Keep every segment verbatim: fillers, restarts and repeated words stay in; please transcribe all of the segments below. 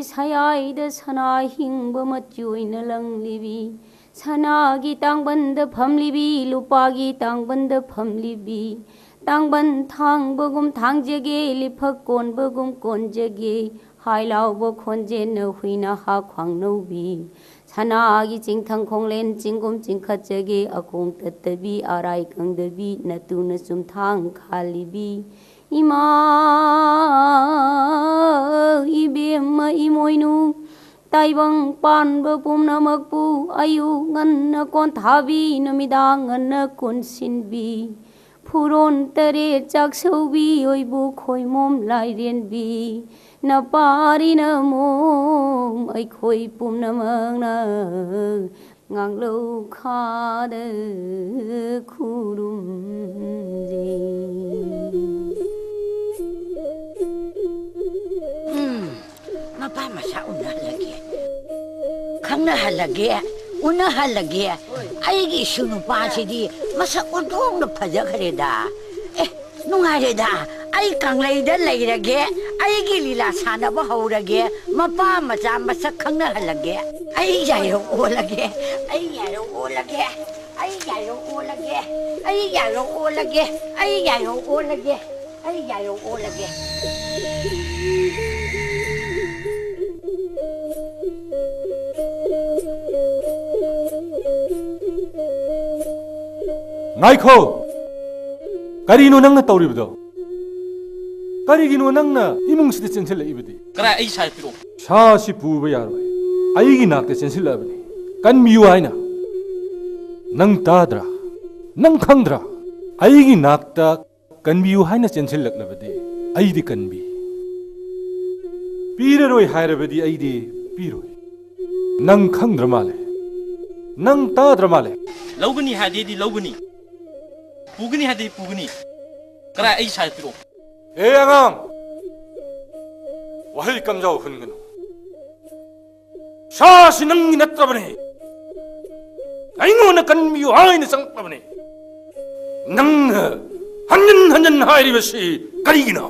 ꯁꯌꯥꯏꯗ ꯁꯅꯥ ꯍꯤꯡꯕ ꯃꯆꯨ ꯑꯣꯏꯅ ꯂꯪꯂꯤꯕꯤ, ꯁꯅꯥꯒꯤ ꯇꯥꯡꯕꯟꯗ ꯐꯝꯂꯤꯕꯤ, ꯂꯨꯄꯥꯒꯤ ꯇꯥꯡꯕꯟꯗ ꯐꯝꯂꯤꯕꯤ, ꯇꯥꯡꯕꯟ ꯊꯥꯡꯕꯒꯨꯝ ꯊꯥꯡꯖꯒꯦ, ꯂꯤꯐꯛ ꯀꯣꯟꯕꯒꯨꯝ ꯀꯣꯟꯖꯒꯦ, ꯍꯥꯏ ꯂꯥꯎꯕ ꯈꯣꯟꯖꯦꯜꯅ ꯍꯨꯏꯅ ꯍꯥ ꯈ꯭ꯋꯥꯡꯅꯧꯕꯤ, ꯁꯅꯥꯒꯤ ꯆꯤꯡꯊꯪ ꯈꯣꯡꯂꯦꯟ ꯆꯤꯡꯒꯨꯝ ꯆꯤꯡꯈꯠꯆꯒꯦ, ꯑꯈꯣꯡ ꯇꯠꯇꯕꯤ, ꯑꯔꯥꯏ ꯀꯪꯗꯕꯤ, ꯅꯇꯨꯅ ꯆꯨꯝꯊꯥꯡ ꯈꯥꯜꯂꯤꯕꯤ, ꯏꯃꯥ ꯏꯕꯦꯝꯃ ꯏꯃꯣꯏꯅꯨ, ꯇꯥꯏꯕꯪ ꯄꯥꯟꯕ ꯄꯨꯝꯅꯃꯛꯄꯨ ꯑꯌꯨꯛ ꯉꯟꯅ ꯀꯣꯟꯊꯥꯕꯤ, ꯅꯨꯃꯤꯗꯥꯡ ꯉꯟꯅ ꯀꯣꯟꯁꯤꯟꯕꯤ, ꯐꯨꯔꯣꯟ ꯇꯔꯦꯠ ꯆꯥꯛꯁꯧꯕꯤ, ꯑꯣꯏꯕꯨ ꯈꯣꯏꯃꯣꯝ ꯂꯥꯏꯔꯦꯟꯕꯤ, ꯅꯄꯥꯔꯤ ꯅꯃꯣꯝ ꯑꯩꯈꯣꯏ ꯄꯨꯝꯅꯃꯛꯅ ꯉꯥꯡꯂꯧ ꯈꯥꯗ ꯈꯨꯔꯨꯝꯖꯩ꯫ ꯎꯝ, ꯃꯄꯥ ꯃꯆꯥ ꯎꯅꯍꯜꯂꯒꯦ, ꯈꯪꯅꯍꯜꯂꯒꯦ, ꯎꯅꯍꯜꯂꯒꯦ꯫ ꯑꯩꯒꯤ ꯏꯁꯨ ꯅꯨꯄꯥꯁꯤꯗꯤ ꯃꯁꯛ ꯑꯣꯟꯊꯣꯛꯅ ꯐꯖꯈ꯭ꯔꯦꯗ꯫ ꯑꯦ, ꯅꯨꯡꯉꯥꯏꯔꯦꯗ꯫ ꯑꯩ ꯀꯪꯂꯩꯗ ꯂꯩꯔꯒꯦ꯫ ꯑꯩꯒꯤ ꯂꯤꯂꯥ ꯁꯥꯟꯅꯕ ꯍꯧꯔꯒꯦ꯫ ꯃꯄꯥ ꯃꯆꯥ ꯃꯁꯛ ꯈꯪꯅꯍꯜꯂꯒꯦ꯫ ꯑꯩ ꯌꯥꯏꯔꯣ ꯑꯣꯜꯂꯒꯦ꯫ ꯑꯩ ꯌꯥꯏꯔꯣ ꯑꯣꯜꯂꯒꯦ꯫ ꯑꯩ ꯌꯥꯏꯔꯣ ꯑꯣꯜꯂꯒꯦ꯫ ꯑꯩ ꯌꯥꯏꯔꯣ ꯑꯣꯜꯂꯒꯦ꯫ ꯑꯩ ꯌꯥꯏꯔꯣ ꯑꯣꯜꯂꯒꯦ꯫ ꯑꯩ ꯌꯥꯏꯔꯣ ꯑꯣꯜꯂꯒꯦ꯫ ꯉꯥꯏꯈꯣ! ꯀꯔꯤꯅꯣ ꯅꯪꯅ ꯇꯧꯔꯤꯕꯗꯣ? ꯀꯔꯤꯒꯤꯅꯣ ꯅꯪꯅ ꯏꯃꯨꯡꯁꯤꯗ ꯆꯦꯟꯁꯤꯜꯂꯛꯏꯕꯗꯤ? ꯀꯔꯥꯏ? ꯑꯩ ꯁꯥꯏ ꯄꯤꯔꯛꯑꯣ꯫ ꯁꯥꯁꯤ ꯄꯨꯕ ꯌꯥꯔꯣꯏ꯫ ꯑꯩꯒꯤ ꯅꯥꯛꯇ ꯆꯦꯟꯁꯤꯜꯂꯛꯑꯕꯅꯤ꯫ ꯀꯟꯕꯤꯌꯨ ꯍꯥꯏꯅ꯫ ꯅꯪ ꯇꯥꯗ꯭ꯔꯥ? ꯅꯪ ꯈꯪꯗ꯭ꯔꯥ? ꯑꯩꯒꯤ ꯅꯥꯛꯇ ꯀꯟꯕꯤꯌꯨ ꯍꯥꯏꯅ ꯆꯦꯟꯁꯤꯜꯂꯛꯂꯕꯗꯤ ꯑꯩꯗꯤ ꯀꯟꯕꯤ꯫ ꯄꯤꯔꯔꯣꯏ ꯍꯥꯏꯔꯕꯗꯤ ꯑꯩꯗꯤ ꯄꯤꯔꯣꯏ꯫ ꯅꯪ ꯈꯪꯗ꯭ꯔ ꯃꯥꯜꯂꯦ꯫ ꯅꯪ ꯇꯥꯗ꯭ꯔ ꯃꯥꯜꯂꯦ꯫ ꯂꯧꯒꯅꯤ ꯍꯥꯏꯔꯗꯤ ꯂꯧꯒꯅꯤ꯫ ꯄꯨꯒꯅꯤ ꯍꯥꯏꯔꯗꯤ ꯄꯨꯒꯅꯤ꯫ ꯀꯔꯥꯏ? ꯑꯩ ꯁꯥꯏ ꯄꯤꯔꯛꯑꯣ꯫ ꯑꯦ ꯑꯉꯥꯡ! ꯋꯥꯍꯩ ꯀꯝꯖꯥꯎ ꯍꯨꯟꯒꯅꯨ꯫ ꯁꯥꯁꯤ ꯅꯪꯒꯤ ꯅꯠꯇ꯭ꯔꯕꯅꯤ꯫ ꯑꯩꯉꯣꯟꯗ ꯀꯟꯕꯤꯌꯨ ꯍꯥꯏꯅ ꯆꯪꯂꯛꯂꯕꯅꯤ꯫ ꯅꯪꯅ ꯍꯟꯖꯤꯟ ꯍꯟꯖꯤꯟ ꯍꯥꯏꯔꯤꯕꯁꯤ ꯀꯔꯤꯒꯤꯅꯣ?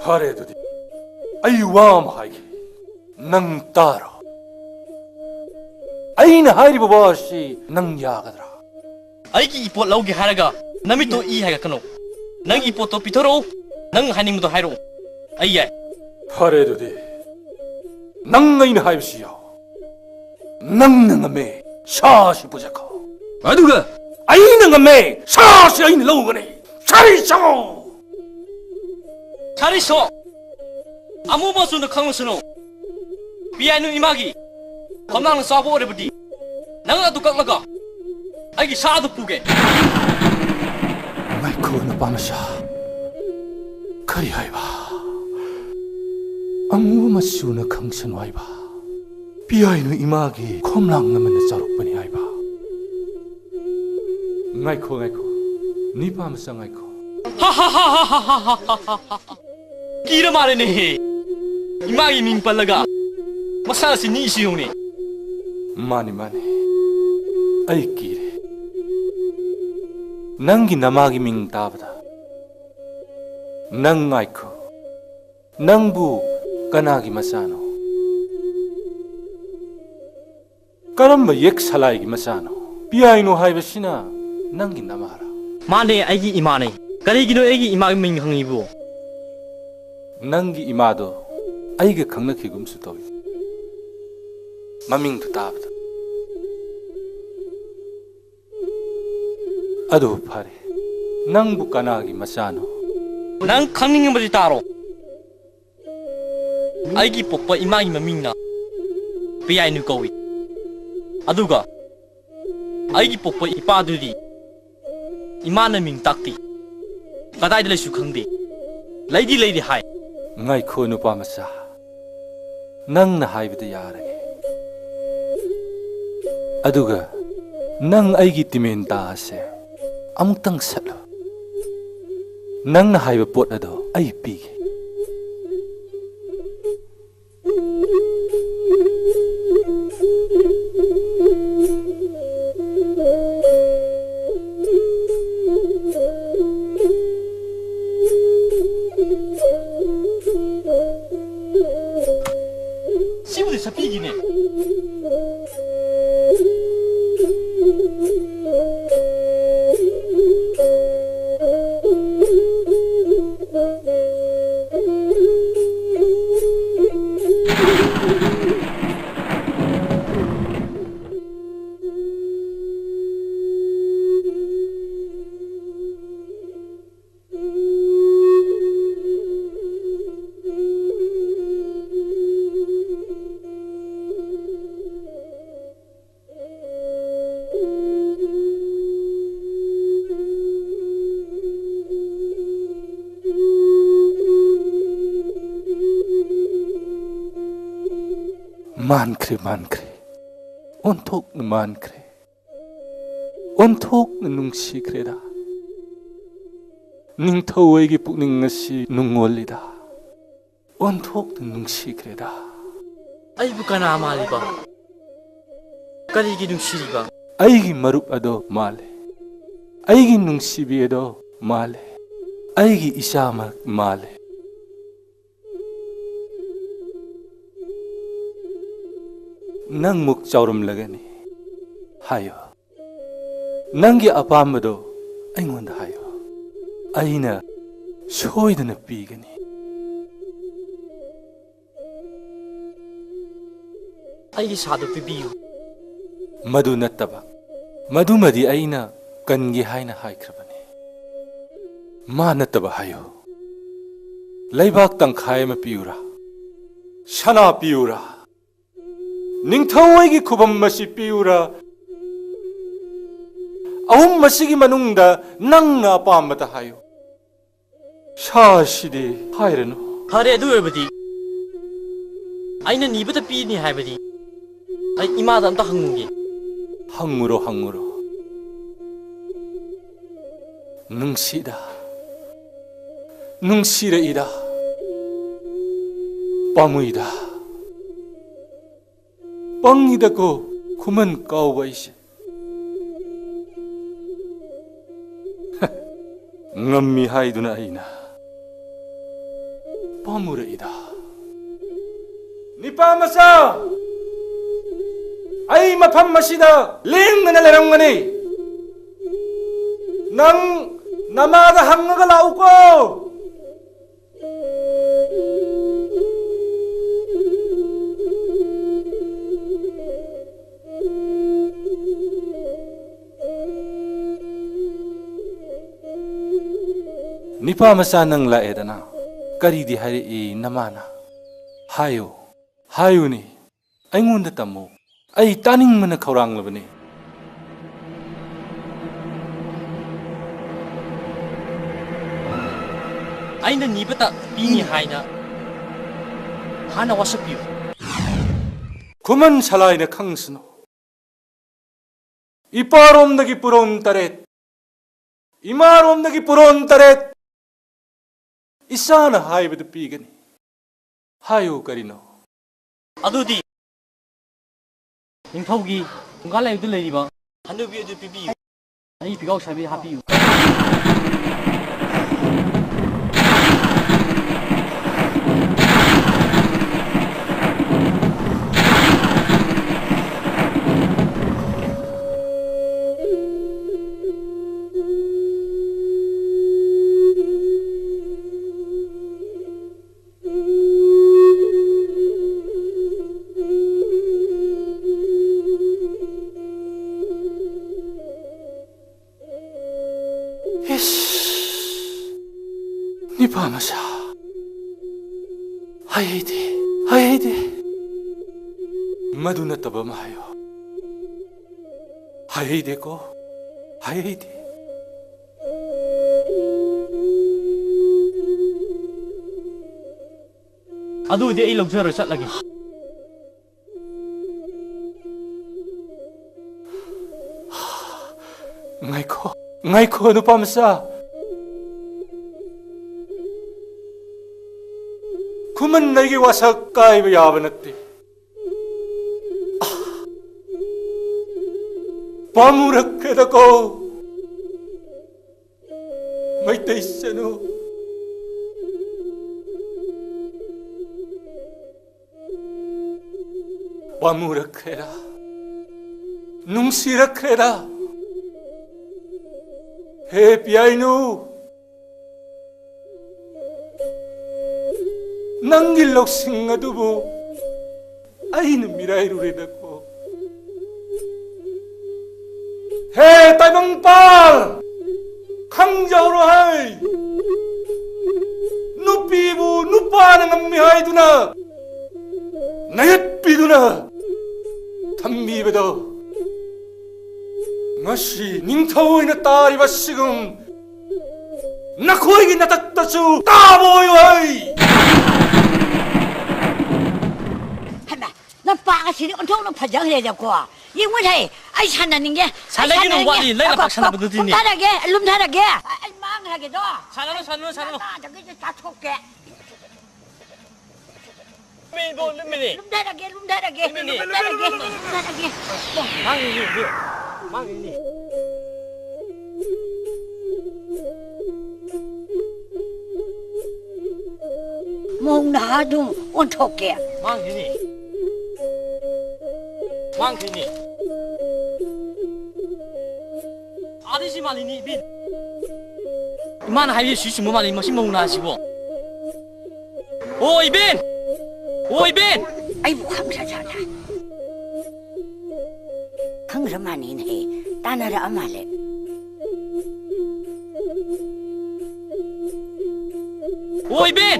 ꯐꯔꯦ ꯑꯗꯨꯗꯤ, ꯑꯩ ꯋꯥ ꯑꯃ ꯍꯥꯏꯒꯦ, ꯅꯪ ꯇꯥꯔꯣ꯫ ꯑꯩꯅ ꯍꯥꯏꯔꯤꯕ ꯋꯥ ꯑꯁꯤ ꯅꯪ ꯌꯥꯒꯗ꯭ꯔꯥ? ꯑꯩꯒꯤ ꯏꯄꯣꯠ ꯂꯧꯒꯦ ꯍꯥꯏꯔꯒ ꯅꯃꯤꯠꯇꯣ ꯏ ꯍꯥꯏꯒꯠꯀꯅꯨ꯫ ꯅꯪꯒꯤ ꯏꯄꯣꯠꯇꯣ ꯄꯤꯊꯣꯔꯛꯎ꯫ ꯅꯪ ꯍꯥꯏꯅꯤꯡꯕꯗꯣ ꯍꯥꯏꯔꯛꯎ꯫ ꯑꯩ ꯌꯥꯏ꯫ ꯐꯔꯦ, ꯑꯗꯨꯗꯤ ꯅꯪ ꯑꯩꯅ ꯍꯥꯏꯕꯁꯤ ꯌꯥꯎ꯫ ꯅꯪꯅ ꯉꯝꯃꯦ, ꯁꯥꯁꯤ ꯄꯨꯖꯈꯣ꯫ ꯑꯗꯨꯒ ꯑꯩꯅ ꯉꯝꯃꯦ, ꯁꯥꯁꯤ ꯑꯩꯅ ꯂꯧꯒꯅꯤ꯫ ꯁꯥꯔꯤ ꯁꯣ! ꯁꯥꯔꯤ ꯁꯣ! ꯑꯃꯨ ꯃꯆꯨꯅ ꯈꯪꯂꯁꯅꯨ꯫ ꯄꯤꯌꯥꯏꯅꯨ ꯏꯃꯥꯒꯤ ꯈꯣꯝꯂꯥꯡꯅ ꯆꯥꯕ ꯑꯣꯏꯔꯕꯗꯤ ꯅꯪ ꯑꯗꯨ ꯀꯛꯂꯒ ꯑꯩꯒꯤ ꯁꯥ ꯑꯗꯨ ꯄꯨꯒꯦ꯫ ꯉꯥꯏꯈꯣ, ꯅꯨꯄꯥ ꯃꯆꯥ꯫ ꯀꯔꯤ ꯍꯥꯏꯕ? ꯑꯃꯨꯕ ꯃꯆꯨꯅ ꯈꯪꯁꯅꯨ ꯍꯥꯏꯕ? ꯄꯤꯌꯥꯏꯅꯨ ꯏꯃꯥꯒꯤ ꯈꯣꯝꯂꯥꯡ ꯑꯃꯅ ꯆꯥꯔꯛꯄꯅꯤ ꯍꯥꯏꯕ? ꯉꯥꯏꯈꯣ, ꯉꯥꯏꯈꯣ꯫ ꯅꯨꯄꯥ ꯃꯆꯥ, ꯉꯥꯏꯈꯣ꯫ ꯀꯤꯔ ꯃꯥꯜꯂꯦꯅꯦꯍꯦ꯫ ꯏꯃꯥꯒꯤ ꯃꯤꯡ ꯄꯜꯂꯒ ꯃꯁꯥꯁꯤ ꯅꯤꯛꯏꯁꯤ ꯌꯦꯡꯉꯨꯅꯦ꯫ ꯃꯥꯅꯤ, ꯃꯥꯅꯤ꯫ ꯑꯩ ꯀꯤꯔꯦ꯫ ꯅꯪꯒꯤ ꯅꯃꯥꯒꯤ ꯃꯤꯡ ꯇꯥꯕꯗ꯫ ꯅꯪ ꯉꯥꯏꯈꯣ꯫ ꯅꯪꯕꯨ ꯀꯅꯥꯒꯤ ꯃꯆꯥꯅꯣ? ꯀꯔꯝꯕ ꯌꯦꯛ ꯁꯂꯥꯏꯒꯤ ꯃꯆꯥꯅꯣ? ꯄꯤꯌꯥꯏꯅꯨ ꯍꯥꯏꯕꯁꯤꯅ ꯅꯪꯒꯤ ꯅꯃꯥꯔꯥ? ꯃꯥꯅꯦ, ꯑꯩꯒꯤ ꯏꯃꯥꯅꯦ꯫ ꯀꯔꯤꯒꯤꯅꯣ ꯑꯩꯒꯤ ꯏꯃꯥꯒꯤ ꯃꯤꯡ ꯍꯪꯉꯤꯕꯣ? ꯅꯪꯒꯤ ꯏꯃꯥꯗꯣ ꯑꯩꯒ ꯈꯪꯅꯈꯤꯒꯨꯝꯁꯨ ꯇꯧꯏ, ꯃꯃꯤꯡꯗꯨ ꯇꯥꯕꯗ꯫ ꯑꯗꯨ ꯐꯔꯦ, ꯅꯪꯕꯨ ꯀꯅꯥꯒꯤ ꯃꯆꯥꯅꯣ? ꯅꯪ ꯈꯪꯅꯤꯡꯉꯕꯗꯤ ꯇꯥꯔꯣ꯫ ꯑꯩꯒꯤ ꯄꯣꯛꯄ ꯏꯃꯥꯒꯤ ꯃꯃꯤꯡꯅ ꯄꯤꯌꯥꯏꯅꯨ ꯀꯧꯏ꯫ ꯑꯗꯨꯒ ꯑꯩꯒꯤ ꯄꯣꯛꯄ ꯏꯄꯥꯗꯨꯗꯤ ꯏꯃꯥꯅ ꯃꯤꯡ ꯇꯥꯛꯇꯦ꯫ ꯀꯗꯥꯏꯗ ꯂꯩꯁꯨ ꯈꯪꯗꯦ꯫ ꯂꯩꯗꯤ ꯂꯩꯔꯦ ꯍꯥꯏ꯫ ꯉꯥꯏꯈꯣ, ꯅꯨꯄꯥ ꯃꯆꯥ꯫ ꯅꯪꯅ ꯍꯥꯏꯕꯗ ꯌꯥꯔꯒꯦ꯫ ꯑꯗꯨꯒ ꯅꯪ ꯑꯩꯒꯤ ꯇꯤꯃꯦꯟꯇꯥ ꯑꯁꯦ ꯑꯃꯨꯛꯇꯪ ꯁꯠꯂꯨ꯫ ꯅꯪꯅ ꯍꯥꯏꯕ ꯄꯣꯠ ꯑꯗꯣ ꯑꯩ ꯄꯤꯒꯦ꯫ ꯃꯥꯟꯈ꯭ꯔꯦ, ꯃꯥꯟꯈ꯭ꯔꯦ꯫ ꯑꯣꯟꯊꯣꯛꯅ ꯃꯥꯟꯈ꯭ꯔꯦ꯫ ꯑꯣꯟꯊꯣꯛꯅ ꯅꯨꯡꯁꯤꯈ꯭ꯔꯦꯗ꯫ ꯅꯤꯡꯊꯧ ꯑꯩꯒꯤ ꯄꯨꯛꯅꯤꯡ ꯑꯁꯤ ꯅꯨꯡꯉꯣꯜꯂꯤꯗ꯫ ꯑꯣꯟꯊꯣꯛꯅ ꯅꯨꯡꯁꯤꯈ꯭ꯔꯦꯗ꯫ ꯑꯩꯕꯨ ꯀꯅꯥ ꯃꯥꯜꯂꯤꯕ? ꯀꯔꯤꯒꯤ ꯅꯨꯡꯁꯤꯔꯤꯕ? ꯑꯩꯒꯤ ꯃꯔꯨꯞ ꯑꯗꯣ ꯃꯥꯜꯂꯦ꯫ ꯑꯩꯒꯤ ꯅꯨꯡꯁꯤꯕꯤ ꯑꯗꯣ ꯃꯥꯜꯂꯦ꯫ ꯑꯩꯒꯤ ꯏꯆꯥꯃꯛ ꯃꯥꯜꯂꯦ꯫ ꯅꯪꯃꯨꯛ ꯆꯥꯎꯔꯝꯂꯒꯅꯤ꯫ ꯍꯥꯏꯌꯣ꯫ ꯅꯪꯒꯤ ꯑꯄꯥꯝꯕꯗꯣ ꯑꯩꯉꯣꯟꯗ ꯍꯥꯏꯌꯣ꯫ ꯑꯩꯅ ꯁꯣꯏꯗꯅ ꯄꯤꯒꯅꯤ꯫ ꯑꯩꯒꯤ ꯁꯥꯗꯨ ꯄꯤꯕꯤꯌꯨ꯫ ꯃꯗꯨ ꯅꯠꯇꯕ, ꯃꯗꯨꯃꯗꯤ ꯑꯩꯅ ꯀꯟꯒꯦ ꯍꯥꯏꯅ ꯍꯥꯏꯈ꯭ꯔꯕꯅꯤ꯫ ꯃꯥ ꯅꯠꯇꯕ ꯍꯥꯏꯌꯨ꯫ ꯂꯩꯕꯥꯛ ꯇꯪꯈꯥꯏ ꯑꯃ ꯄꯤꯌꯨꯔꯥ? ꯁꯅꯥ ꯄꯤꯌꯨꯔꯥ? ꯅꯤꯡꯊꯧ ꯑꯩꯒꯤ ꯈꯨꯕꯝ ꯑꯁꯤ ꯄꯤꯌꯨꯔꯥ? ꯑꯍꯨꯝ ꯑꯁꯤꯒꯤ ꯃꯅꯨꯡꯗ ꯅꯪꯅ ꯑꯄꯥꯝꯕꯗ ꯍꯥꯏꯌꯨ꯫ ꯁꯥꯁꯤꯗꯤ ꯍꯥꯏꯔꯅꯨ꯫ ꯐꯔꯦ, ꯑꯗꯨ ꯑꯣꯏꯔꯕꯗꯤ ꯑꯩꯅ ꯅꯤꯕꯗ ꯄꯤꯅꯤ ꯍꯥꯏꯕꯗꯤ ꯑꯩ ꯏꯃꯥꯗ ꯑꯝꯇ ꯍꯪꯉꯨꯒꯦ꯫ ꯍꯪꯉꯨꯔꯣ, ꯍꯪꯉꯨꯔꯣ꯫ ꯅꯨꯡꯁꯤꯗ, ꯅꯨꯡꯁꯤꯔꯛꯏꯗ, ꯄꯥꯝꯃꯨꯏꯗ꯫ ꯄꯪꯉꯤꯗꯀꯣ ꯈꯨꯃꯟ ꯀꯥꯎꯕ ꯑꯩꯁꯦ꯫ ꯉꯝꯃꯤ ꯍꯥꯏꯗꯨꯅ ꯑꯩꯅ ꯄꯥꯝꯃꯨꯔꯛꯏꯗ꯫ ꯅꯤꯄꯥ ꯃꯆꯥ, ꯑꯩ ꯃꯐꯝ ꯑꯁꯤꯗ ꯂꯦꯡꯗꯅ ꯂꯩꯔꯝꯒꯅꯤ꯫ ꯅꯪ ꯅꯃꯥꯗ ꯍꯪꯉꯒ ꯂꯥꯛꯎꯀꯣ꯫ ꯅꯤꯄꯥ ꯃꯆꯥ, ꯅꯪ ꯂꯥꯛꯑꯦꯗꯅ, ꯀꯔꯤꯗꯤ ꯍꯥꯏꯔꯛꯏ ꯅꯃꯥꯅ? ꯍꯥꯏꯌꯨ, ꯍꯥꯏꯌꯨꯅꯦ, ꯑꯩꯉꯣꯟꯗ ꯇꯝꯃꯨ꯫ ꯑꯩ ꯇꯥꯅꯤꯡꯕꯅ ꯈꯧꯔꯥꯡꯂꯕꯅꯤ꯫ ꯑꯩꯅ ꯅꯤꯕꯇ ꯄꯤꯅꯤ ꯍꯥꯏꯅ ꯍꯥꯟꯅ ꯋꯥꯁꯛꯄꯤꯌꯨ꯫ ꯈꯨꯃꯟ ꯁꯂꯥꯏꯅ ꯈꯪꯁꯅꯨ꯫ ꯏꯄꯥꯔꯣꯝꯗꯒꯤ ꯄꯨꯔꯣꯟ ꯇꯔꯦꯠ, ꯏꯃꯥꯔꯣꯝꯗꯒꯤ ꯄꯨꯔꯣꯟ ꯇꯔꯦꯠ, ꯏꯆꯥꯅ ꯍꯥꯏꯕꯗꯨ ꯄꯤꯒꯅꯤ꯫ ꯍꯥꯏꯌꯨ ꯀꯔꯤꯅꯣ? ꯑꯗꯨꯗꯤ ꯅꯤꯡꯊꯧꯒꯤ ꯐꯨꯡꯒꯥ ꯂꯥꯏꯔꯨꯗ ꯂꯩꯔꯤꯕ ꯍꯅꯨꯕꯤ ꯑꯗꯨ ꯄꯤꯕꯤꯌꯨ꯫ ꯑꯩ ꯄꯤꯒꯥꯎ ꯁꯥꯕꯤ ꯍꯥꯞꯄꯤꯌꯨ꯫ ꯏꯁ, ꯅꯤꯄꯥ ꯃꯆꯥ꯫ ꯍꯥꯏꯍꯩꯗꯦ, ꯍꯥꯏꯍꯩꯗꯦ꯫ ꯃꯗꯨ ꯅꯠꯇꯕ ꯑꯃ ꯍꯥꯏꯌꯣ꯫ ꯍꯥꯏꯍꯩꯗꯦꯀꯣ, ꯍꯥꯏꯍꯩꯗꯦ꯫ ꯑꯗꯨꯗꯤ ꯑꯩ ꯂꯧꯖꯔ ꯆꯠꯂꯒꯦ꯫ ꯉꯥꯏꯈꯣ, ꯉꯥꯏꯈꯣ, ꯅꯨꯄꯥ ꯃꯆꯥ꯫ ꯈꯨꯃꯟ ꯑꯩꯒꯤ ꯋꯥꯁꯛ ꯀꯥꯏꯕ ꯌꯥꯕ ꯅꯠꯇꯦ꯫ ꯄꯥꯝꯃꯨꯔꯛꯈ꯭ꯔꯦꯗꯀꯣ, ꯃꯩꯇꯩ ꯆꯅꯨ꯫ ꯄꯥꯝꯃꯨꯔꯛꯈ꯭ꯔꯦꯗ, ꯅꯨꯡꯁꯤꯔꯛꯈ꯭ꯔꯦꯗ꯫ ꯍꯦ ꯄꯤꯌꯥꯏꯅꯨ, ꯅꯪꯒꯤ ꯂꯧꯁꯤꯡ ꯑꯗꯨꯕꯨ ꯑꯩꯅ ꯃꯤꯔꯥꯏꯔꯨꯔꯦꯗꯀꯣ꯫ ꯍꯦ ꯇꯥꯏꯕꯪꯄꯥꯜ, ꯈꯪꯖꯍꯧꯔꯣ ꯍꯩ꯫ ꯅꯨꯄꯤꯕꯨ ꯅꯨꯄꯥꯅ ꯉꯝꯃꯤ ꯍꯥꯏꯗꯨꯅ ꯅꯌꯠꯄꯤꯗꯨꯅ ꯊꯝꯕꯤꯕꯗꯣ, ꯉꯁꯤ ꯅꯤꯡꯊꯧ ꯑꯣꯏꯅ ꯇꯥꯔꯤꯕ ꯁꯤꯒꯨꯝ ꯅꯈꯣꯏꯒꯤ ꯅꯇꯛꯇꯁꯨ ꯇꯥꯕ ꯑꯣꯏꯌꯣ ꯍꯩ꯫ ꯍꯩꯃꯥ! ꯅꯄꯥ ꯑꯁꯤꯗꯤ ꯑꯣꯟꯊꯣꯛꯅ ꯐꯖꯈ꯭ꯔꯦꯗꯀꯣ꯫ ꯌꯦꯡꯉꯨꯅꯦ, ꯑꯩ ꯁꯥꯟꯅꯅꯤꯡꯉꯦ꯫ ꯑꯩ ꯁꯥꯟꯅꯒꯤꯅꯣ, ꯁꯥꯟꯅꯅꯤꯡꯉꯦ꯫ ꯋꯥꯠꯂꯤ, ꯂꯥꯏꯅ ꯄꯥꯛ ꯁꯥꯟꯅꯕꯗꯨꯗꯤꯅꯦ꯫ ꯀꯨꯝꯊꯔꯒꯦ, ꯂꯨꯝꯊꯔꯒꯦ꯫ ꯑꯩ ꯃꯥꯡꯈ꯭ꯔꯒꯦꯗꯣ꯫ ꯁꯥꯟꯅꯅꯨ, ꯁꯥꯟꯅꯅꯨ, ꯁꯥꯟꯅꯅꯨ꯫ ꯅꯥꯗꯒꯤꯗꯤ ꯆꯥꯊꯣꯛꯀꯦ꯫ ꯂꯨꯝꯃꯤꯅꯤ, ꯂꯨꯝꯃꯤꯅꯤ꯫ ꯂꯨꯝꯊꯔꯒꯦ, ꯂꯨꯝꯊꯔꯒꯦ, ꯂꯨꯝꯃꯤꯅꯤ꯫ ꯂꯨꯝꯊꯔꯒꯦ, ꯂꯨꯝꯊꯔꯒꯦ꯫ ꯃꯥꯡꯉꯤꯅꯤ, ꯃꯥꯡꯉꯤꯅꯤ꯫ ꯃꯧ ꯅꯍꯥꯗꯨ ꯑꯣꯟꯊꯣꯛꯀꯦ꯫ ꯃꯥꯡꯈꯤꯅꯤ꯫ ꯃꯥꯡꯈꯤꯅꯤ꯫ ꯑꯥꯗꯩ ꯁꯤ ꯃꯥꯜꯂꯤꯅꯤ, ꯏꯕꯦꯟ꯫ ꯏꯃꯥꯅ ꯍꯥꯏꯕꯤꯔꯤꯁꯤ ꯆꯨꯝꯕ ꯃꯥꯜꯂꯤ, ꯃꯁꯤ ꯃꯧ ꯅꯍꯥꯁꯤꯕꯣ꯫ ꯑꯣ, ꯏꯕꯦꯟ! ꯑꯣ, ꯏꯕꯦꯟ! ꯑꯩꯕꯨ ꯈꯪꯖꯥꯠꯂ? ꯈꯪꯈ꯭ꯔ ꯃꯥꯅꯤꯅꯦꯍꯦ, ꯇꯥꯟꯅꯔꯛꯑ ꯃꯥꯜꯂꯦ꯫ ꯑꯣ, ꯏꯕꯦꯟ!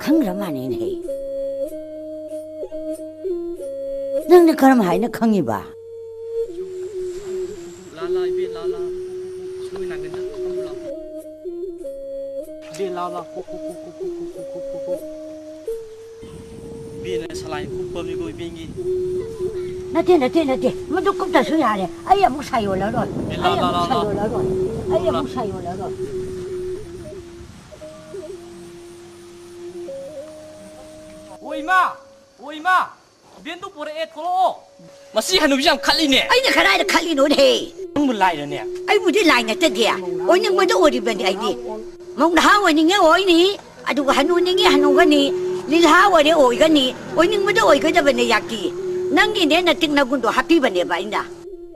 ꯈꯪꯈ꯭ꯔ ꯃꯥꯅꯤꯅꯦꯍꯦ꯫ ꯅꯪꯅ ꯀꯔꯝ ꯍꯥꯏꯅ ꯈꯪꯉꯤꯕ? ꯂꯥ, ꯂꯥ, ꯏꯕꯦꯟ, ꯂꯥ, ꯂꯥ꯫ ꯁꯣꯝꯒꯤ ꯅꯥꯀꯟꯗ ꯐꯝꯃꯨ ꯂꯥꯎ꯫ ꯏꯕꯦꯟ, ꯂꯥ, ꯂꯥ꯫ ꯀꯣ, ꯀꯣ, ꯀꯣ꯫ ꯏꯕꯦꯟꯅ ꯁꯂꯥꯏ ꯀꯨꯞꯄꯕꯅꯤꯀꯣ, ꯏꯕꯦꯟꯒꯤ꯫ ꯅꯠꯇꯦ, ꯅꯠꯇꯦ, ꯅꯠꯇꯦ꯫ ꯃꯗꯨ ꯀꯨꯞꯇꯁꯨ ꯌꯥꯔꯦ꯫ ꯑꯩ ꯑꯃꯨꯛ ꯁꯥ ꯌꯣꯜꯂꯔꯣꯏ꯫ ꯑꯦ, ꯂꯥ, ꯑꯩ ꯂꯥ, ꯑꯃꯨꯛ ꯂꯥ, ꯁꯥ ꯂꯥ꯫ ꯌꯣꯜꯂꯔꯣꯏ꯫ ꯑꯩ ꯂꯥ꯫ ꯑꯃꯨꯛ ꯁꯥ ꯌꯣꯜꯂꯔꯣꯏ꯫ ꯑꯣ, ꯏꯃꯥ! ꯑꯣ, ꯏꯃꯥ! ꯏꯕꯦꯟꯗꯣ ꯄꯣꯔꯛꯑꯦ, ꯊꯣꯛꯂꯛꯑꯣ꯫ ꯃꯁꯤ ꯍꯅꯨꯕꯤ ꯌꯥꯝ ꯈꯠꯂꯤꯅꯦ꯫ ꯑꯩꯅ ꯀꯗꯥꯏꯗ ꯈꯠꯂꯤꯅꯣꯅꯦꯍꯦ? ꯅꯪꯕꯨ ꯂꯥꯏꯔꯅꯦ? ꯑꯩꯕꯨꯗꯤ ꯂꯥꯏ ꯅꯠꯇꯗꯦ꯫ ꯑꯣꯏꯅꯤꯡꯕꯗ ꯑꯣꯏꯔꯤꯕꯅꯤ ꯑꯩꯗꯤ꯫ ꯃꯧ ꯅꯍꯥ ꯑꯣꯏꯅꯤꯡꯉꯦ ꯑꯣꯏꯅꯤ, ꯑꯗꯨꯒ ꯍꯅꯨꯅꯤꯡꯉꯦ ꯍꯅꯨꯒꯅꯤ, ꯂꯤꯜꯍꯥ ꯑꯣꯏꯔꯦ ꯑꯣꯏꯒꯅꯤ, ꯑꯣꯏꯅꯤꯡꯕꯗ ꯑꯣꯏꯒꯗꯕꯅꯦ ꯌꯥꯛꯇꯤ꯫ ꯅꯪꯒꯤꯅꯦ ꯅꯇꯤꯛ ꯅꯒꯨꯟꯗꯣ ꯍꯥꯞꯄꯤꯕꯅꯦꯕ ꯑꯩꯅ꯫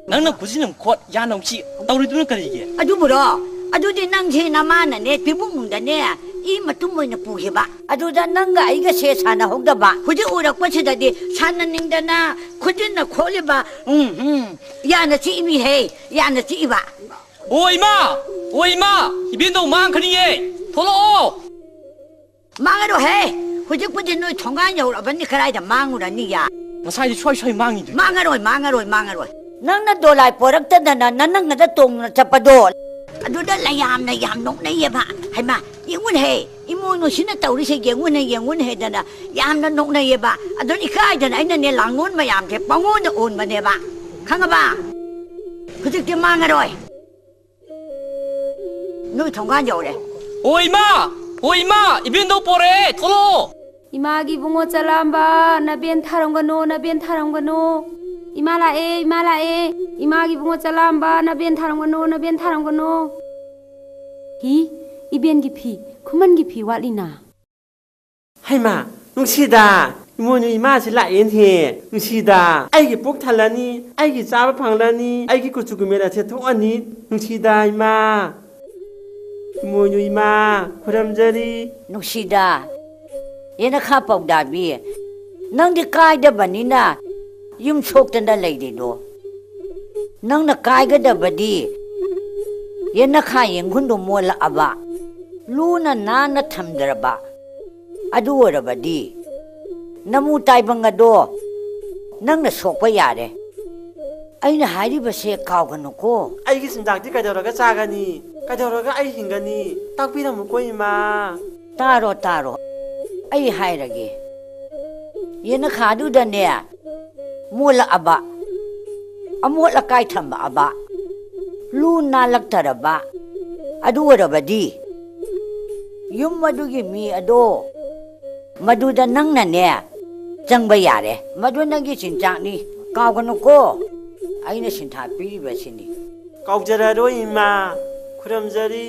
ꯅꯪꯅ ꯈꯨꯖꯤꯟ ꯑꯃ ꯈꯣꯠ, ꯌꯥ ꯅꯝꯁꯤ ꯇꯧꯔꯤꯗꯨꯅ ꯀꯔꯤꯒꯤ? ꯑꯗꯨꯕꯨꯔꯣ? ꯑꯗꯨꯗꯤ ꯅꯪꯁꯦ ꯅꯃꯥꯅꯅꯦ ꯄꯤꯕꯨꯡꯅꯨꯡꯗꯅꯦ ꯏ ꯃꯇꯨꯝ ꯑꯣꯏꯅ ꯄꯨꯈꯤꯕ꯫ ꯑꯗꯨꯗ ꯅꯪꯒ ꯑꯩꯒꯁꯦ ꯁꯥꯟꯅꯍꯧꯗꯕ꯫ ꯍꯧꯖꯤꯛ ꯎꯔꯛꯄꯁꯤꯗꯗꯤ ꯁꯥꯟꯅꯅꯤꯡꯗꯅ ꯈꯨꯖꯤꯟꯅ ꯈꯣꯠꯂꯤꯕ, ꯎꯝ, ꯎꯝ, ꯌꯥꯅ ꯆꯤꯛꯏꯃꯤꯍꯦ, ꯌꯥꯅ ꯆꯤꯛꯏꯕ꯫ ꯑꯣ ꯏꯃꯥ! ꯑꯣ ꯏꯃꯥ! ꯏꯕꯦꯟꯗꯧ ꯃꯥꯡꯈ꯭ꯔꯅꯤꯌꯦ! ꯊꯣꯛꯂꯛꯑꯣ! ꯃꯥꯡꯉꯔꯣꯏꯍꯦ! ꯍꯧꯖꯤꯛꯄꯨꯗꯤ ꯅꯣꯏ ꯊꯣꯡꯒꯥꯟ ꯌꯧꯔꯛꯑꯕꯅꯤ, ꯀꯗꯥꯏꯗ ꯃꯥꯡꯉꯨꯔꯅꯤ ꯌꯥ? ꯉꯁꯥꯏꯗꯤ ꯁ꯭ꯋꯥꯏ ꯁ꯭ꯋꯥꯏ ꯃꯥꯡꯉꯤꯗꯨꯗꯤ꯫ ꯃꯥꯡꯉꯔꯣꯏ, ꯃꯥꯡꯉꯔꯣꯏ, ꯃꯥꯡꯉꯔꯣꯏ꯫ ꯅꯪꯅ ꯗꯣꯂꯥꯏ ꯄꯣꯔꯛꯇꯗꯅ ꯅꯅꯪꯒꯗ ꯇꯣꯡꯗꯨꯅ ꯆꯠꯄꯗꯣ꯫ ꯑꯗꯨꯗ ꯂꯌꯥꯝꯅ ꯌꯥꯝ ꯅꯣꯛꯅꯩꯌꯦꯕ꯫ ꯍꯩꯃꯥ, ꯌꯦꯡꯉꯨꯅꯦꯍꯦ, ꯏꯃꯣꯏꯅꯨꯁꯤꯅ ꯇꯧꯔꯤꯁꯦ ꯌꯦꯡꯉꯨꯅꯦ, ꯌꯦꯡꯉꯨꯅꯦ ꯍꯥꯏꯗꯅ ꯌꯥꯝꯅ ꯅꯣꯛꯅꯩꯌꯦꯕ꯫ ꯑꯗꯨꯅ ꯏꯀꯥꯏꯗꯅ ꯑꯩꯅꯅꯦ, ꯂꯥꯡꯂꯣꯟ ꯃꯌꯥꯝꯁꯦ ꯄꯪꯑꯣꯟꯗ ꯑꯣꯟꯕꯅꯦꯕ꯫ ꯈꯪꯉꯕ? ꯍꯧꯖꯤꯛꯇꯤ ꯃꯥꯡꯉꯔꯣꯏ꯫ ꯅꯣꯏ ꯊꯣꯡꯒꯥꯟ ꯌꯧꯔꯦ꯫ ꯑꯣ ꯏꯃꯥ! ꯑꯣ ꯏꯃꯥ! ꯏꯕꯦꯟꯗꯧ ꯄꯣꯔꯛꯑꯦ! ꯊꯣꯛꯂꯛꯑꯣ! ꯏꯃꯥꯒꯤ ꯏꯕꯨꯡꯉꯣ ꯆꯂꯥꯝꯕ, ꯅꯕꯦꯟ ꯊꯥꯔꯝꯒꯅꯨ, ꯅꯕꯦꯟ ꯊꯥꯔꯝꯒꯅꯨ꯫ ꯏꯃꯥ ꯂꯥꯛꯑꯦ, ꯏꯃꯥ ꯂꯥꯛꯑꯦ꯫ ꯏꯃꯥꯒꯤ ꯏꯕꯨꯡꯉꯣ ꯆꯂꯥꯝꯕ, ꯅꯕꯦꯟ ꯊꯥꯔꯝꯒꯅꯨ, ꯅꯕꯦꯟ ꯊꯥꯔꯝꯒꯅꯨ꯫ ꯍꯤ, ꯏꯕꯦꯟꯒꯤ ꯐꯤ, ꯈꯨꯃꯟꯒꯤ ꯐꯤ ꯋꯥꯠꯂꯤꯅ꯫ ꯍꯩꯃꯥ, ꯅꯨꯡꯁꯤꯗꯥ, ꯏꯃꯣꯏꯅꯨ ꯏꯃꯥꯁꯤ ꯂꯥꯛꯑꯦꯅꯦꯍꯦ꯫ ꯅꯨꯡꯁꯤꯗꯥ, ꯑꯩꯒꯤ ꯄꯨꯛ ꯊꯜꯂꯅꯤ, ꯑꯩꯒꯤ ꯆꯥꯕ ꯐꯪꯂꯅꯤ, ꯑꯩꯒꯤ ꯀꯨꯆꯨ ꯀꯨꯃꯦꯟ ꯑꯁꯦ ꯊꯣꯛꯑꯅꯤ꯫ ꯅꯨꯡꯁꯤꯗꯥ ꯏꯃꯥ, ꯏꯃꯣꯏꯅꯨ ꯏꯃꯥ, ꯈꯨꯔꯝꯖꯔꯤ꯫ ꯅꯨꯡꯁꯤꯗꯥ, ꯌꯦꯅꯈꯥ ꯄꯧꯗꯥꯕꯤ, ꯅꯪꯗꯤ ꯀꯥꯏꯗꯕꯅꯤꯅ ꯌꯨꯝ ꯁꯣꯛꯇꯅ ꯂꯩꯔꯤꯗꯣ? ꯅꯪꯅ ꯀꯥꯏꯒꯗꯕꯗꯤ ꯌꯦꯅꯈꯥ ꯌꯦꯡꯒꯨꯟꯗꯣ ꯃꯣꯜꯂꯛꯑꯕ, ꯂꯨꯅ ꯅꯥꯟꯅ ꯊꯝꯗ꯭ꯔꯕ꯫ ꯑꯗꯨ ꯑꯣꯏꯔꯕꯗꯤ ꯅꯃꯨ ꯇꯥꯏꯕꯪ ꯑꯗꯣ ꯅꯪꯅ ꯁꯣꯛꯄ ꯌꯥꯔꯦ꯫ ꯑꯩꯅ ꯍꯥꯏꯔꯤꯕꯁꯦ ꯀꯥꯎꯒꯅꯨꯀꯣ꯫ ꯑꯩꯒꯤ ꯆꯤꯟꯖꯥꯛꯇꯤ ꯀꯩꯗꯧꯔꯒ ꯆꯥꯒꯅꯤ? ꯀꯩꯗꯧꯔꯒ ꯑꯩ ꯍꯤꯡꯒꯅꯤ? ꯇꯥꯛꯄꯤꯔꯝꯃꯨꯀꯣ, ꯏꯃꯥ꯫ ꯇꯥꯔꯣ, ꯇꯥꯔꯣ꯫ ꯑꯩ ꯍꯥꯏꯔꯒꯦ꯫ ꯌꯦꯅꯈꯥꯗꯨꯗꯅꯦ, ꯃꯣꯠꯂꯛꯑꯕ, ꯑꯃꯣꯠ ꯑꯀꯥꯏ ꯊꯝꯃꯛꯑꯕ, ꯂꯨ ꯅꯥꯜꯂꯛꯇꯔꯕ, ꯑꯗꯨ ꯑꯣꯏꯔꯕꯗꯤ ꯌꯨꯝ ꯑꯗꯨꯒꯤ ꯃꯤ ꯑꯗꯣ ꯃꯗꯨꯗ ꯅꯪꯅꯅꯦ ꯆꯪꯕ ꯌꯥꯔꯦ꯫ ꯃꯗꯨ ꯅꯪꯒꯤ ꯆꯤꯟꯖꯥꯛꯅꯤ, ꯀꯥꯎꯒꯅꯨꯀꯣ꯫ ꯑꯩꯅ ꯁꯤꯟꯊꯥ ꯄꯤꯔꯤꯕꯁꯤꯅꯤ꯫ ꯀꯥꯎꯖꯔꯔꯣꯏ ꯏꯃꯥ, ꯈꯨꯔꯝꯖꯔꯤ꯫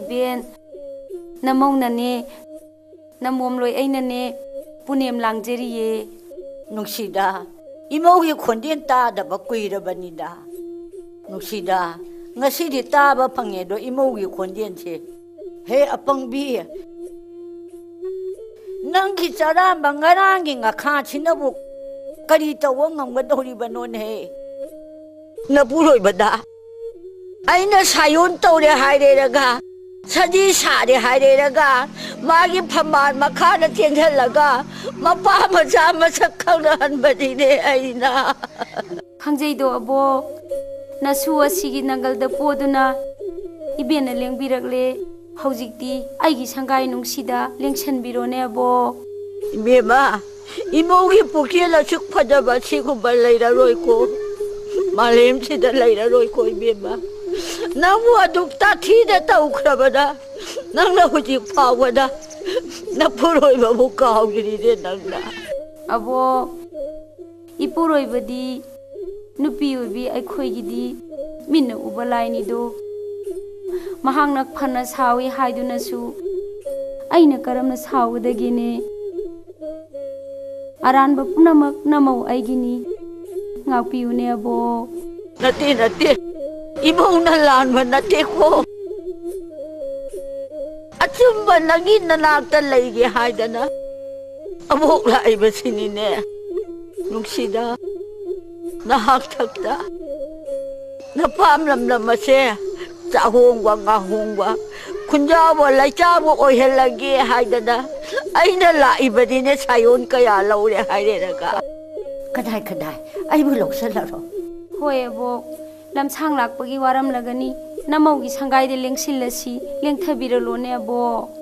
ꯕꯦꯟ, ꯅꯃꯧꯅꯅꯦ, ꯅꯃꯣꯝꯂꯣꯏ ꯑꯩꯅꯅꯦ, ꯄꯨꯅꯦꯝ ꯂꯥꯡꯖꯔꯤꯌꯦ꯫ ꯅꯨꯡꯁꯤꯗ, ꯏꯃꯧꯒꯤ ꯈꯣꯟꯖꯦꯜ ꯇꯥꯗꯕ ꯀꯨꯏꯔꯕꯅꯤꯗ꯫ ꯅꯨꯡꯁꯤꯗ, ꯉꯁꯤꯗꯤ ꯇꯥꯕ ꯐꯪꯉꯦꯗꯣ ꯏꯃꯧꯒꯤ ꯈꯣꯟꯖꯦꯜꯁꯦ꯫ ꯍꯦ ꯑꯄꯪꯕꯤ, ꯅꯪꯒꯤ ꯆꯔꯥꯝꯕ ꯉꯔꯥꯡꯒꯤ ꯉꯈꯥꯁꯤꯅꯕꯨ ꯀꯔꯤ ꯇꯧꯕ ꯉꯝꯒꯗꯧꯔꯤꯕꯅꯣꯅꯦ? ꯅꯄꯨꯔꯣꯏꯕꯗ ꯑꯩꯅ ꯁꯥꯌꯣꯟ ꯇꯧꯔꯦ ꯍꯥꯏꯔꯦꯔꯒ, ꯁꯖꯤ ꯁꯥꯔꯦ ꯍꯥꯏꯔꯦꯔꯒ, ꯃꯥꯒꯤ ꯐꯝꯕꯥꯜ ꯃꯈꯥꯗ ꯆꯦꯟꯁꯤꯜꯂꯒ ꯃꯄꯥ ꯃꯆꯥ ꯃꯁꯛ ꯈꯪꯅꯍꯟꯕꯅꯤꯅꯦ ꯑꯩꯅ꯫ ꯈꯪꯖꯩꯗꯣ ꯑꯕꯣꯛ, ꯅꯁꯨ ꯑꯁꯤꯒꯤ ꯅꯪꯒꯜꯗ ꯄꯣꯗꯨꯅ ꯏꯕꯦꯟꯅ ꯂꯦꯡꯕꯤꯔꯛꯂꯦ꯫ ꯍꯧꯖꯤꯛꯇꯤ ꯑꯩꯒꯤ ꯁꯪꯒꯥꯏ ꯅꯨꯡꯁꯤꯗ ꯂꯦꯡꯁꯟꯕꯤꯔꯣꯅꯦ ꯑꯕꯣꯛ꯫ ꯏꯕꯦꯝꯃ, ꯏꯃꯧꯒꯤ ꯄꯨꯛꯆꯦꯜ ꯑꯁꯨꯛ ꯐꯖꯕ ꯑꯁꯤꯒꯨꯝꯕ ꯂꯩꯔꯔꯣꯏꯀꯣ, ꯃꯥꯂꯦꯝꯁꯤꯗ ꯂꯩꯔꯔꯣꯏꯀꯣ ꯏꯕꯦꯝꯃ꯫ ꯅꯪꯕꯨ ꯑꯗꯨꯛ ꯇꯥꯊꯤꯅ ꯇꯧꯈ꯭ꯔꯕꯗ, ꯅꯪꯅ ꯍꯧꯖꯤꯛ ꯐꯥꯎꯕꯗ ꯅꯄꯨꯔꯣꯏꯕꯕꯨ ꯀꯥꯎꯗ꯭ꯔꯤꯅꯦ ꯅꯪꯅ꯫ ꯑꯕꯣꯛ, ꯏꯄꯨꯔꯣꯏꯕꯗꯤ ꯅꯨꯄꯤ ꯑꯣꯏꯕꯤ ꯑꯩꯈꯣꯏꯒꯤꯗꯤ ꯃꯤꯠꯅ ꯎꯕ ꯂꯥꯏꯅꯤꯗꯣ꯫ ꯃꯍꯥꯛꯅ ꯐꯅ ꯁꯥꯎꯏ ꯍꯥꯏꯗꯨꯅꯁꯨ ꯑꯩꯅ ꯀꯔꯝꯅ ꯁꯥꯎꯒꯗꯒꯦꯅꯦ? ꯑꯔꯥꯟꯕ ꯄꯨꯝꯅꯃꯛ ꯅꯃꯧ ꯑꯩꯒꯤꯅꯤ꯫ ꯉꯥꯛꯄꯤꯌꯨꯅꯦ ꯑꯕꯣꯛ꯫ ꯅꯠꯇꯦ, ꯅꯠꯇꯦ, ꯏꯃꯧꯅ ꯂꯥꯟꯕ ꯅꯠꯇꯦꯀꯣ꯫ ꯑꯆꯨꯝꯕ ꯅꯪꯒꯤ ꯅꯅꯥꯛꯇ ꯂꯩꯒꯦ ꯍꯥꯏꯗꯅ ꯑꯕꯣꯛ ꯂꯥꯛꯏꯕꯁꯤꯅꯤꯅꯦ꯫ ꯅꯨꯡꯁꯤꯗ, ꯅꯍꯥꯛꯊꯛꯇ ꯅꯄꯥꯝ ꯂꯝꯗꯝ ꯑꯁꯦ ꯆꯥꯍꯣꯡꯕ ꯉꯥꯍꯣꯡꯕ, ꯈꯨꯟꯖꯥꯎꯕ ꯂꯩꯆꯥꯎꯕ ꯑꯣꯏꯍꯜꯂꯒꯦ ꯍꯥꯏꯗꯅ ꯑꯩꯅ ꯂꯥꯛꯏꯕꯅꯤꯅꯦ꯫ ꯁꯥꯌꯣꯟ ꯀꯌꯥ ꯂꯧꯔꯦ ꯍꯥꯏꯔꯦꯔꯒ꯫ ꯀꯗꯥꯏ ꯀꯗꯥꯏ, ꯑꯩꯕꯨ ꯂꯧꯁꯤꯜꯂꯔꯣ꯫ ꯍꯣꯏ ꯑꯕꯣꯛ, ꯂꯝꯁꯥꯡ ꯂꯥꯛꯄꯒꯤ ꯋꯥꯔꯝꯂꯒꯅꯤ꯫ ꯅꯃꯧꯒꯤ ꯁꯪꯒꯥꯏꯗ ꯂꯦꯡꯁꯤꯜꯂꯁꯤ, ꯂꯦꯡꯊꯕꯤꯔꯂꯣꯅꯦ ꯑꯕꯣꯛ꯫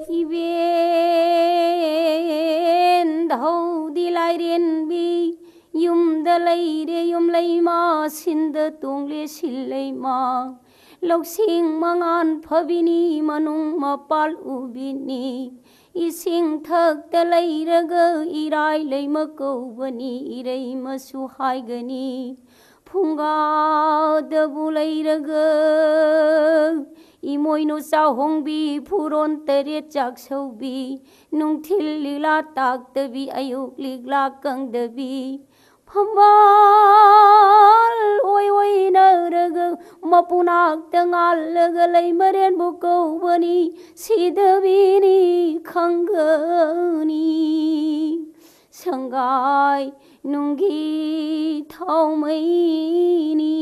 ꯏꯕꯦꯟ ꯙꯧꯗꯤ ꯂꯥꯏꯔꯦꯟꯕꯤ, ꯌꯨꯝꯗ ꯂꯩꯔꯦ ꯌꯨꯝꯂꯩꯃ, ꯁꯤꯟꯗ ꯇꯣꯡꯂꯦ ꯁꯤꯜꯂꯩꯃ꯫ ꯂꯧꯁꯤꯡ ꯃꯉꯥꯟ ꯐꯕꯤꯅꯤ, ꯃꯅꯨꯡ ꯃꯄꯥꯜ ꯎꯕꯤꯅꯤ꯫ ꯏꯁꯤꯡ ꯊꯛꯇ ꯂꯩꯔꯒ ꯏꯔꯥꯏ ꯂꯩꯃ ꯀꯧꯕꯅꯤ, ꯏꯔꯩꯃꯁꯨ ꯍꯥꯏꯒꯅꯤ꯫ ꯐꯨꯡꯒꯥꯗꯕꯨ ꯂꯩꯔꯒ ꯏꯃꯣꯏꯅꯨ ꯆꯥꯍꯣꯡꯕꯤ, ꯐꯨꯔꯣꯟ ꯇꯔꯦꯠ ꯆꯥꯛꯁꯧꯕꯤ, ꯅꯨꯡꯊꯤꯜ ꯂꯤꯛꯂꯥ ꯇꯥꯛꯇꯕꯤ, ꯑꯌꯨꯛ ꯂꯤꯛꯂꯥ ꯀꯪꯗꯕꯤ, ꯐꯝꯕꯥꯜ ꯑꯣꯏ ꯑꯣꯏꯅꯔꯒ ꯃꯄꯨꯅꯥꯛꯇ ꯉꯥꯜꯂꯒ ꯂꯩꯃꯔꯦꯟꯕꯨ ꯀꯧꯕꯅꯤ꯫ ꯁꯤꯗꯕꯤꯅꯤ ꯈꯪꯒꯅꯤ, ꯁꯪꯒꯥꯏ ꯅꯨꯡꯒꯤ ꯊꯥꯎꯃꯩꯅꯤ꯫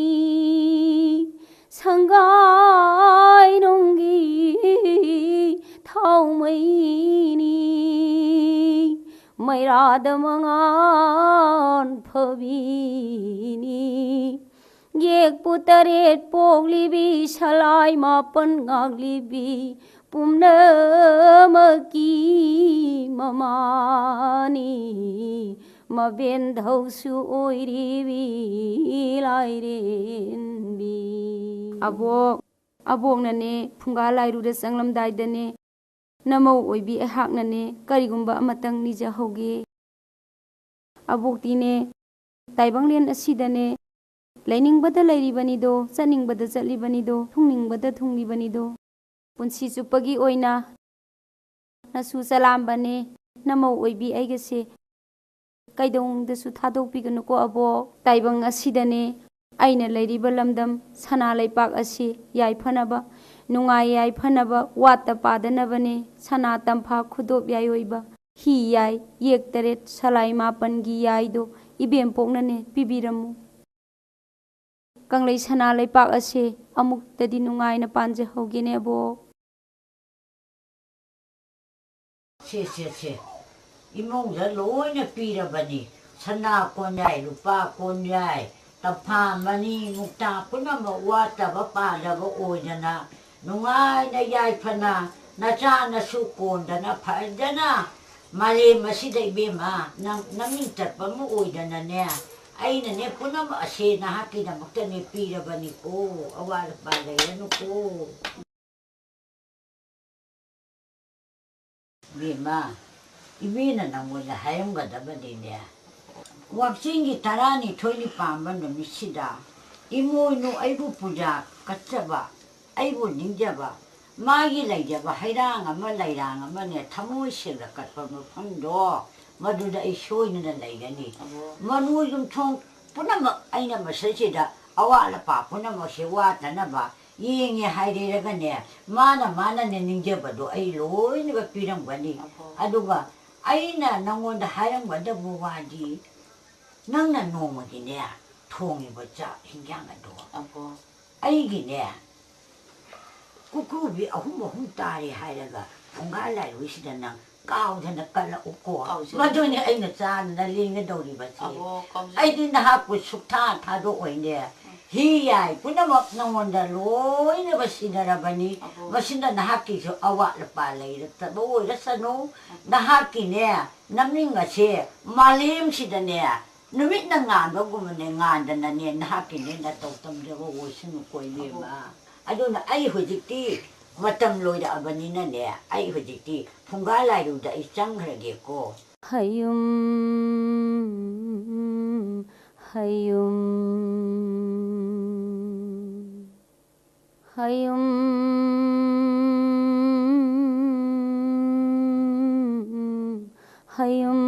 ꯁꯪꯒꯥꯏ ꯅꯨꯡꯒꯤ ꯊꯥꯎꯃꯩꯅꯤ, ꯃꯩꯔꯥꯗ ꯃꯉꯥꯟ ꯐꯕꯤꯅꯤ꯫ ꯌꯦꯛꯄꯨ ꯇꯔꯦꯠ ꯄꯣꯛꯂꯤꯕꯤ, ꯁꯂꯥꯏ ꯃꯥꯄꯟ ꯉꯥꯛꯂꯤꯕꯤ, ꯄꯨꯝꯅꯃꯛꯀꯤ ꯃꯃꯥꯅꯤ꯫ ꯃꯕꯦꯟ ꯙꯧꯁꯨ ꯑꯣꯏꯔꯤꯕꯤ ꯂꯥꯏꯔꯦꯟꯕꯤ꯫ ꯑꯕꯣꯛ, ꯑꯕꯣꯛꯅꯅꯦ, ꯐꯨꯡꯒꯥ ꯂꯥꯏꯔꯨꯗ ꯆꯪꯂꯝꯗꯥꯏꯗꯅꯦ, ꯅꯃꯧ ꯑꯣꯏꯕꯤ ꯑꯩꯍꯥꯛꯅꯅꯦ, ꯀꯔꯤꯒꯨꯝꯕ ꯑꯃꯇꯪ ꯅꯤꯖꯍꯧꯒꯦ꯫ ꯑꯕꯣꯛꯇꯤꯅꯦ, ꯇꯥꯏꯕꯪꯂꯦꯟ ꯑꯁꯤꯗꯅꯦ, ꯂꯩꯅꯤꯡꯕꯗ ꯂꯩꯔꯤꯕꯅꯤꯗꯣ, ꯆꯠꯅꯤꯡꯕꯗ ꯆꯠꯂꯤꯕꯅꯤꯗꯣ, ꯊꯨꯡꯅꯤꯡꯕꯗ ꯊꯨꯡꯂꯤꯕꯅꯤꯗꯣ, ꯄꯨꯟꯁꯤ ꯆꯨꯞꯄꯒꯤ ꯑꯣꯏꯅ ꯅꯁꯨ ꯆꯂꯥꯝꯕꯅꯦ, ꯅꯃꯧ ꯑꯣꯏꯕꯤ ꯑꯩꯒꯁꯦ ꯀꯩꯗꯧꯅꯨꯡꯗꯁꯨ ꯊꯥꯗꯣꯛꯄꯤꯒꯅꯨꯀꯣ ꯑꯕꯣꯛ꯫ ꯇꯥꯏꯕꯪ ꯑꯁꯤꯗꯅꯦ, ꯑꯩꯅ ꯂꯩꯔꯤꯕ ꯂꯝꯗꯝ ꯁꯅꯥ ꯂꯩꯄꯥꯛ ꯑꯁꯤ ꯌꯥꯏꯐꯅꯕ, ꯅꯨꯡꯉꯥꯏ ꯌꯥꯏꯐꯅꯕ, ꯋꯥꯠꯇ ꯄꯥꯗꯅꯕꯅꯦ ꯁꯅꯥ ꯇꯝꯐꯥ ꯈꯨꯗꯣꯞ ꯌꯥꯏ ꯑꯣꯏꯕ ꯍꯤ ꯌꯥꯏ ꯌꯦꯛ ꯇꯔꯦꯠ ꯁꯂꯥꯏ ꯃꯥꯄꯟꯒꯤ ꯌꯥꯏꯗꯣ ꯏꯕꯦꯝꯄꯣꯛꯅꯅꯦ ꯄꯤꯕꯤꯔꯝꯃꯨ꯫ ꯀꯪꯂꯩ ꯁꯅꯥ ꯂꯩꯄꯥꯛ ꯑꯁꯦ ꯑꯃꯨꯛꯇꯗꯤ ꯅꯨꯡꯉꯥꯏꯅ ꯄꯥꯟꯖꯍꯧꯒꯦꯅꯦ ꯑꯕꯣꯛ꯫ ꯁꯦ, ꯁꯦ, ꯁꯦ꯫ ꯏꯃꯨꯡꯗ ꯂꯣꯏꯅ ꯄꯤꯔꯕꯅꯤ꯫ ꯁꯅꯥ ꯀꯣꯟꯌꯥꯏ, ꯂꯨꯄꯥ ꯀꯣꯟꯌꯥꯏ, ꯇꯝꯐꯥ ꯃꯅꯤ, ꯃꯨꯛꯇꯥ ꯄꯨꯝꯅꯃꯛ ꯋꯥꯠꯇꯕ ꯄꯥꯗꯕ ꯑꯣꯏꯗꯅ, ꯅꯨꯡꯉꯥꯏꯅ ꯌꯥꯏꯐꯅ ꯅꯆꯥ ꯅꯁꯨ ꯀꯣꯟꯗꯅ ꯐꯖꯅ ꯃꯥꯂꯦꯝ ꯑꯁꯤꯗ ꯏꯕꯦꯝꯃ, ꯅꯪ ꯅꯃꯤꯡ ꯆꯠꯄ ꯑꯃ ꯑꯣꯏꯗꯅꯅꯦ, ꯑꯩꯅꯅꯦ ꯄꯨꯝꯅꯃꯛ ꯑꯁꯦ ꯅꯍꯥꯛꯀꯤꯗꯃꯛꯇꯅꯦ ꯄꯤꯔꯕꯅꯤꯀꯣ, ꯑꯋꯥꯠ ꯑꯄꯥ ꯂꯩꯔꯅꯨꯀꯣ꯫ ꯏꯕꯦꯝꯃ, ꯏꯕꯦꯅ ꯅꯪꯉꯣꯟꯗ ꯍꯥꯏꯔꯝꯒꯗꯕꯅꯤꯅꯦ꯫ ꯋꯥꯛꯆꯤꯡꯒꯤ ꯇꯔꯥꯅꯤꯊꯣꯏꯅꯤ ꯄꯥꯟꯕ ꯅꯨꯃꯤꯠꯁꯤꯗ ꯏꯃꯣꯏꯅꯨ ꯑꯩꯕꯨ ꯄꯨꯖꯥ ꯀꯠꯆꯕ, ꯑꯩꯕꯨ ꯅꯤꯡꯖꯕ, ꯃꯥꯒꯤ ꯂꯩꯖꯕ ꯍꯩꯔꯥꯡ ꯑꯃ ꯂꯩꯔꯥꯡ ꯑꯃꯅꯦ ꯊꯃꯣꯏ ꯁꯦꯡꯅ ꯀꯠꯄ ꯃꯐꯝꯗꯣ, ꯃꯗꯨꯗ ꯑꯩ ꯁꯣꯏꯗꯅ ꯂꯩꯒꯅꯤ꯫ ꯃꯅꯨ ꯌꯨꯝꯊꯣꯡ ꯄꯨꯝꯅꯃꯛ ꯑꯩꯅ ꯃꯁꯤꯁꯤꯗ ꯑꯋꯥꯠ ꯑꯄꯥ ꯄꯨꯝꯅꯃꯛꯁꯦ ꯋꯥꯠꯇꯅꯕ ꯌꯦꯡꯉꯦ ꯍꯥꯏꯔꯦꯔꯒꯅꯦ, ꯃꯥꯅ ꯃꯥꯅꯅꯦ ꯅꯤꯡꯖꯕꯗꯣ ꯑꯩ ꯂꯣꯏꯅꯃꯛ ꯄꯤꯔꯝꯒꯅꯤ꯫ ꯑꯕꯣ꯫ ꯑꯗꯨꯒ ꯑꯩꯅ ꯅꯪꯉꯣꯟꯗ ꯍꯥꯏꯔꯝꯒꯗꯕ ꯋꯥꯗꯤ, ꯅꯪꯅ ꯅꯣꯡꯃꯒꯤꯅꯦ ꯊꯣꯡꯉꯤꯕ ꯆꯥꯛ ꯍꯤꯟꯖꯥꯡ ꯑꯗꯣ ꯑꯕꯣ꯫ ꯑꯩꯒꯤꯅꯦ, ꯀꯨꯀꯨꯕꯤ ꯑꯍꯨꯝ ꯑꯍꯨꯝ ꯇꯥꯔꯦ ꯍꯥꯏꯔꯒ ꯐꯨꯡꯒꯥ ꯂꯥꯏꯔꯨꯁꯤꯗ ꯅꯪ ꯀꯥꯎꯗꯅ ꯀꯜꯂꯛꯎꯀꯣ꯫ ꯀꯥꯎꯖꯔꯣꯏ꯫ ꯃꯗꯨꯅꯤ ꯑꯩꯅ ꯆꯥꯗꯅ ꯂꯦꯡꯒꯗꯧꯔꯤꯕꯁꯦ꯫ ꯑꯕꯣ, ꯀꯥꯎꯖꯔꯣꯏ꯫ ꯑꯩꯗꯤ ꯅꯍꯥꯛꯄꯨ ꯁꯨꯛꯊꯥ ꯊꯥꯗꯣꯛꯑꯣꯏꯅꯦ꯫ ꯍꯤ ꯌꯥꯏ ꯄꯨꯝꯅꯃꯛ ꯅꯉꯣꯟꯗ ꯂꯣꯏꯅꯃꯛ ꯁꯤꯟꯅꯔꯕꯅꯤ꯫ ꯑꯕꯣ꯫ ꯃꯁꯤꯗ ꯅꯍꯥꯛꯀꯤꯁꯨ ꯑꯋꯥꯠ ꯑꯄꯥ ꯂꯩꯔꯛꯇꯕ ꯑꯣꯏꯔꯁꯅꯨ꯫ ꯅꯍꯥꯛꯀꯤꯅꯦ, ꯅꯃꯤꯡ ꯑꯁꯦ ꯃꯥꯂꯦꯝꯁꯤꯗꯅꯦ, ꯅꯨꯃꯤꯠꯅ ꯉꯥꯟꯕꯒꯨꯝꯕꯅꯦ, ꯉꯥꯟꯗꯅꯅꯦ, ꯅꯍꯥꯛꯀꯤꯅꯦ ꯅꯇꯧ ꯇꯝꯖꯕ ꯑꯣꯏꯁꯅꯨꯀꯣ, ꯏꯕꯦꯝꯃ꯫ ꯑꯕꯣ꯫ ꯑꯗꯨꯅ ꯑꯩ ꯍꯧꯖꯤꯛꯇꯤ ꯃꯇꯝ ꯂꯣꯏꯔꯛꯑꯕꯅꯤꯅꯅꯦ, ꯑꯩ ꯍꯧꯖꯤꯛꯇꯤ ꯐꯨꯡꯒꯥ ꯂꯥꯏꯔꯨꯗ ꯑꯩ ꯆꯪꯈ꯭ꯔꯒꯦꯀꯣ꯫ ꯍꯌꯨꯝ ꯍꯌꯨꯝ ꯍꯌꯨꯝ ꯍꯌꯨꯝ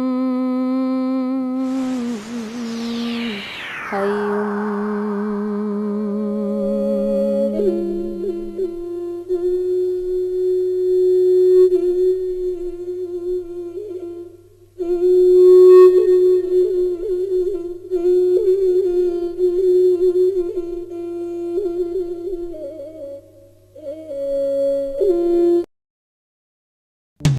ꯍꯌꯨꯝ